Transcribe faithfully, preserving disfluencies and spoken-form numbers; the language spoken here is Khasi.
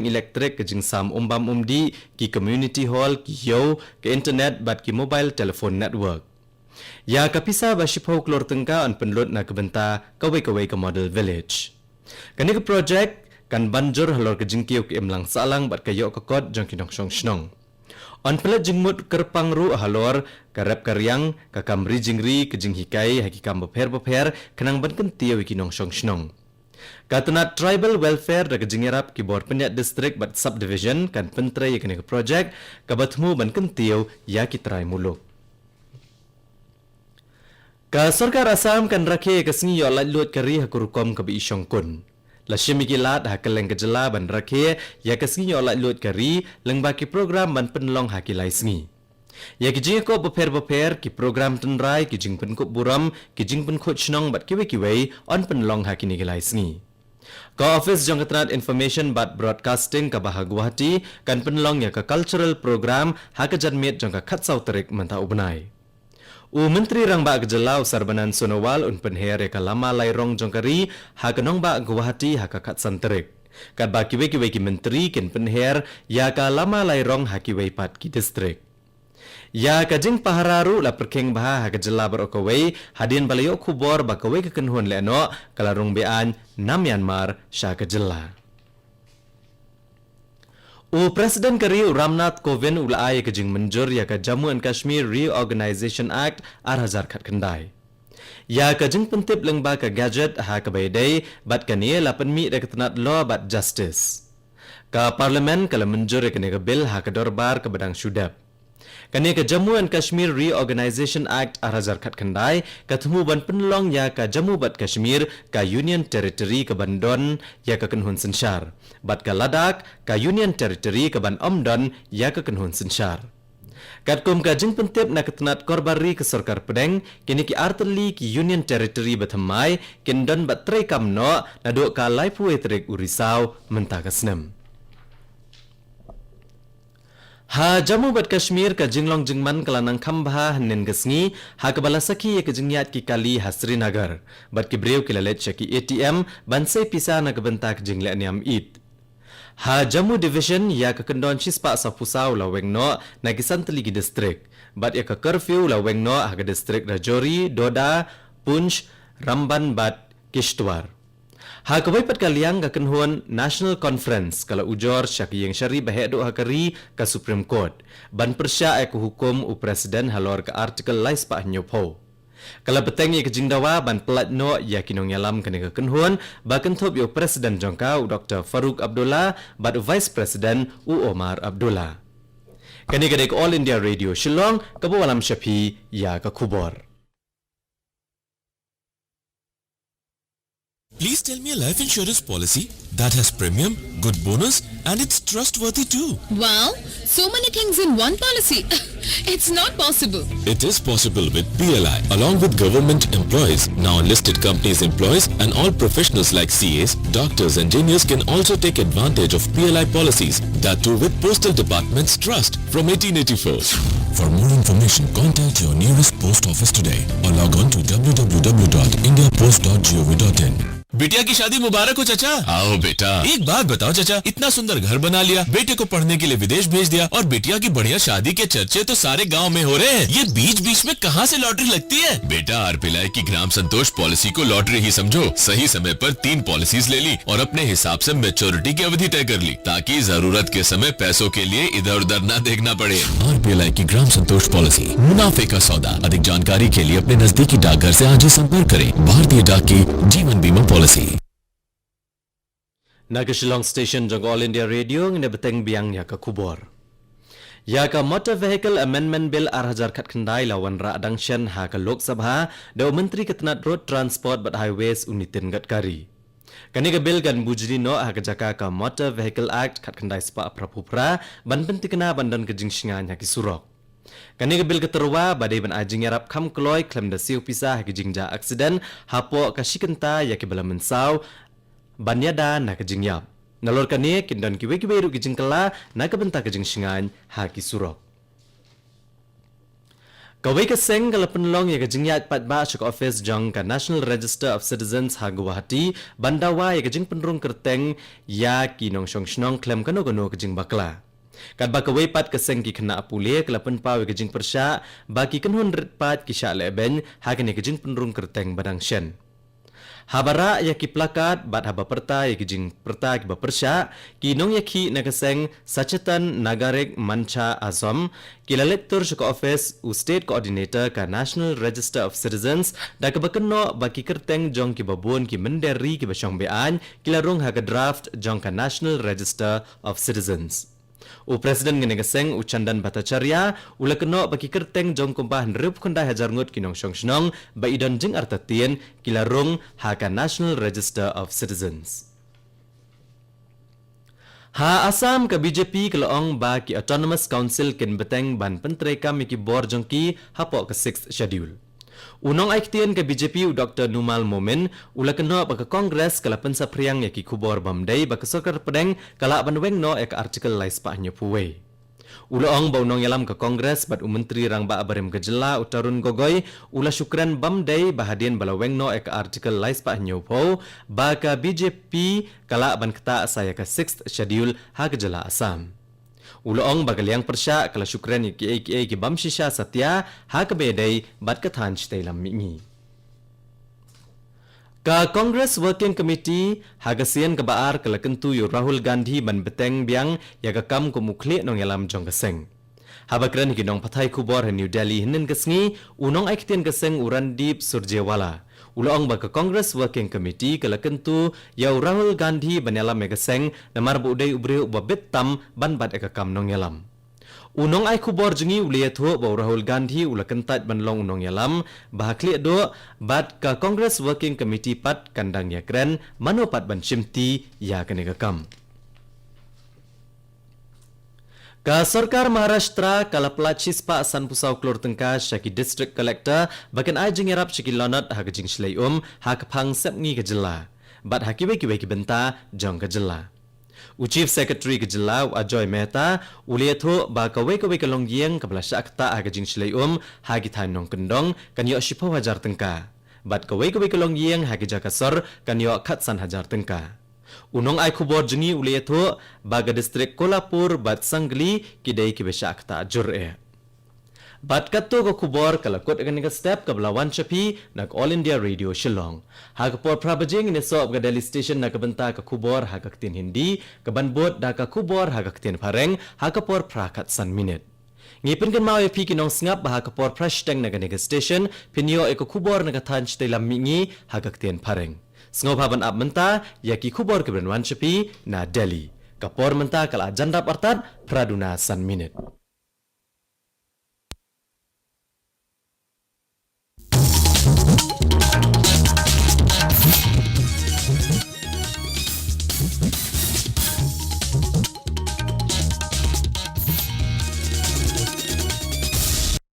elektrik, ka jingsam umbam umdih, ki community hall, ki hiew, ka internet bad ki mobile telephone network. Ïa ka pisa ba shiphew klur tyngka yn pynlut na ka bynta kawei kawei ka model village. Kane ka projek kan ban jur halor ka jingkiew ka imlang sahlang bad ka ïoh ka kot jong ki nongshong shnong. Yn pynlut jingmut kyrpang ruh halor ka rep ka riang, ka kam ri jingri, ka jinghikai ha ki kam bapher bapher, khnang ban kyntiew ïa ki nongshong shnong. Ka tnat Tribal Welfare da ka jingïarap ki bor pynïaid district bad subdivision kan pyntrei ïa kane ka projek, kaba thmu ban kyntiew ïa ki trai muluk. Ka sorkar Assam kan rakhe ïa ka sngi ïoh laitluid ka ri ha ka rukom kaba i shongkun. La shim ïa ki lad ha kylleng ka jylla ban rakhe ïa ka sngi ïoh laitluid ka ri, lyngba ki program ban pynlong ha ki lai sngi. Ïa ki jingïakob bapher bapher, ki program tynrai, ki jingpynkup burom, ki jingpynkhuid shnong bad kiwei kiwei, yn pynlong ha kine ki lai sngi. Ka office jong ka tnat Information bad Broadcasting kaba ha Guwahati kan pynlong ïa ka cultural program ha ka janmiet jong ka khatsaw tarik mynta u bnai. U Myntri Rangbah ka jylla u Sarbanand Sonowal un pynher ïa ka lama lai rong jong ka ri ha ka nongbah Guwahati ha ka khatsan tarik. Katba kiwei kiwei ki myntri kin pynher ïa ka lama lai rong ha kiwei pat ki district. Ïa ka jingpahara ruh la pyrkhing bha ha ka jylla baroh kawei, hadien ba la ïoh khubor ba kawei ka kynhun lehnoh ka la rung be-aiñ na Myanmar sha ka jylla. U President ka ri u Ramnath Kovind u la ai ïa ka jingmynjur ïa ka Jammu and Kashmir Reorganization Act ar hajar khatkhyndai. Ïa ka jingpyntip lyngba ka Gazette ha kaba ïadei bad kane la pynmih da ka tnat Law bad Justice. Ka Parliament ka la mynjur ïa kane ka bill ha ka dorbar kaba dang shu dep. Kane ka Jammu and Kashmir Reorganization Act ar hajar khatkhyndai ka thmu ban pynlong ïa ka Jammu bad Kashmir ka Union Territory kaban don ïa ka kynhun synshar, bad ka Ladakh ka Union Territory kaban ym don ïa ka kynhun synshar. Katkum ka jingpyntip na ka tnat korbar ri ka sorkar pdeng, kine ki artylli ki Union Territory bathymmai kin don bad treikam noh naduh ka laiphew tarik u Risaw mynta ka snem. Ha Jammu bad Kashmir ka jinglong jingman ka la nang kham bha hynnin ka sngi, ha kaba la sakhi ïa ka jingïaid ki kali ha Srinagar, bad ki briew ki la leit sha ki A T M ban sei pisa na ka bynta ka jingleh niam Eid. Ha Jammu Division ïa ka kyndon shispah sawphew saw la weng noh na ki san tylli ki district, bad ïa ka curfew la weng noh ha ka district Rajouri, Doda, Poonch, Ranband bad Kishtwar. Ha kawei pat ka liang, ka kynhun National Conference ka la ujor sha ka ïing shari baheh duh ha ka ri, ka Supreme Court, ban pyrshah ïa ka hukum u President halor ka Article laispah hynñiewphew. Ka la bteng ïa ka jingdawa ban pyllait noh ïa ki nongïalam kane ka kynhun, ba kynthup ïa u President jong ka u Doctor Farooq Abdullah bad u Vice President u Omar Abdullah. Kane ka dei ka All India Radio Shillong, kaba wallam sha phi ïa ka khubor. Please tell me a life insurance policy that has premium, good bonus, and it's trustworthy too. Wow, so many things in one policy. It's not possible. It is possible with P L I. Along with government employees, now listed companies' employees, and all professionals like C As, doctors, engineers can also take advantage of P L I policies. That too with Postal Department's trust from eighteen eighty-four. For more information, contact your nearest post office today or log on to W W W dot india post dot gov dot in. बिटिया की शादी मुबारक हो चाचा। आओ बेटा। एक बात बताओ चाचा, इतना सुंदर घर बना लिया, बेटे को पढ़ने के लिए विदेश भेज दिया और बिटिया की बढ़िया शादी के चर्चे तो सारे गांव में हो रहे हैं। ये बीच बीच में कहाँ से लॉटरी लगती है? बेटा, आरपीएलआई की ग्राम संतोष पॉलिसी को लॉटरी ही समझो। सही समय पर तीन पॉलिसीज ले ली और अपने हिसाब से मैच्योरिटी की अवधि तय कर ली, ताकि जरूरत के समय पैसों के लिए इधर उधर ना देखना पड़े। आरपीएलआई की ग्राम संतोष पॉलिसी, मुनाफे का सौदा। अधिक जानकारी के लिए अपने नजदीकी डाकघर से आज ही संपर्क करें। भारतीय डाक की जीवन बीमा पॉलिसी। Na ka Shillong Station jong All India Radio, ngin ïa bteng biang ïa ka khubor. Ïa ka Motor Vehicle Amendment Bill ar hajar khatkhyndai la wanrah dang shen ha ka Lok Sabha da u Myntri ka tnat Road Transport bad Highways u Nitin Gadkari. Kane ka bill kan bujli noh ha ka jaka ka Motor Vehicle Act khatkhyndai spah phraphew phra ban pyntikna ban don ka jingshngaiñ ha ki surok. Kane ka bill ka tyrwa ba dei ban ai jingïarap kham kloi khlem da siew pisa ha ki jingjia aksiden hapoh ka shi kynta ïa kiba la mynsaw ban ïada na ka jingïap. Nalor kane kin don kiwei kiwei ruh ki jingkylla na ka bynta ka jingshngaiñ ha ki surok. Kawei ka seng ka la pynlong ïa ka jingïaid paidbah sha ka office jong ka National Register of Citizens ha Guwahati ban dawa ïa ka jingpynrung kyrteng ïa ki nongshong shnong khlem kano kano ka jingbakla. Katba kawei pat ka seng ki khynnah pule ka la pynpaw ïa ka jingpyrshah ba ki kynhun rit paid ki shah lehbeiñ ha kane ka jingpynrung kyrteng ba dang shen. Haba rah ïa ki placard bad haba pyrta ïa ki jingpyrta kiba pyrshah, ki nongïakhih na ka seng Sachetan Nagarik Mancha Assam ki la leit tur sha ka office u State Coordinator ka National Register of Citizens da kaba kynnoh ba ki kyrteng jong kiba bun ki mynder ri kiba shong be-aiñ ki la rung ha ka draft jong ka National Register of Citizens. U President kane ka seng u Chandan Bhattacharya u la kynnoh ba ki kyrteng jong kumba hynriewphew khyndai hajar ngut ki nongshong shnong ba i don jingartatien ki la rung ha ka National Register of Citizens. Ha Assam ka B J P ka la ong ba ki Autonomous Council kin bteng ban pyntreikam ïa ki bor jong ki hapoh ka Sixth Schedule. U nongai ktien ka B J P u Doctor Numal Momin u la kynnoh ba ka Congress ka la pynsaphriang ïa ki khubor bym dei ba ka sorkar pdeng ka lah ban weng noh ïa ka Article lai spah hynñiewphew wei. U la ong ba u nongïalam ka Congress bad u Myntri Rangbah barim ka jylla u Tarun Gogoi u la shu kren bym dei ba hadien ba la weng noh ïa ka Article lai spah hynñiewphew ba ka B J P ka lah ban ktah sa ïa ka Sixth Schedule ha ka jylla Assam. U la ong ba ka liang pyrshah ka la shu kren ïa kiei kiei ki bym shisha satia ha kaba ïadei bad ka thaiñ shatei lam mihngi. Ka Congress Working Committee ha ka sien kaba ar ka la kyntu ïa u Rahul Gandhi ban bteng biang ïa ka kam kum u khlieh nongïalam jong ka seng. Haba kren ha ki nongpathai khubor ha New Delhi hynnin ka sngi, u nongai ktien ka seng u Randeep Surjewala u la ong ba ka Congress Working Committee ka la kyntu ïa u Rahul Gandhi ban ïalam ïa ka seng namar ba u dei u briew uba bit tam ban bat ïa ka kam nongïalam. U nongai khubor jong ngi u la ïathuh ba u Rahul Gandhi u la kyntait ban long u nongïalam ba ha khlieh duh bad ka Congress Working Committee pat kan dang ïakren mano pat ban shimti ïa kane ka kam. Ka sorkar Maharashtra ka la pynlait shispah sanphew saw klur tyngka sha ki District Collector ba kin ai jingïarap sha ki lanot ha ka jingshlei um ha ka phang sepngi ka jylla bad ha kiwei kiwei ki bynta jong ka jylla. U Chief Secretary ka jylla u Ajoy Mehta u la ïathuh ba kawei kawei ka longïing kaba la shah ktah ha ka jingshlei um ha ki thaiñ nongkyndong kan ïoh shiphew hajar tyngka bad kawei kawei ka longïing ha ki jaka sor kan ïoh khatsan hajar tyngka. U nongai khubor jong ngi u la ïathuh ba ka district Kolhapur bad Sangli ki dei kiba shah ktah jur eh. Bad katto ka khubor ka la kut ha kane ka step kaba la wan sha phi na ka All India Radio Shillong. Ha ka por phra baje ngin ïasoh bad ka Delhi Station na ka bynta ka khubor ha ka ktien Hindi, kaban bud da ka khubor ha ka ktien Phareng ha ka por phra khatsan minit. Ngi pynkynmaw ïa phi ki nongsngap ba ha ka por phra shiteng na kane ka station phin ïoh ïa ka khubor na ka thaiñ shatei lam mihngi ha ka ktien Phareng. Sngewbha ban ap mynta ïa ki khubor kiban wan sha phi na Delhi. Ka por mynta ka la jan dap artat phra duna san minit.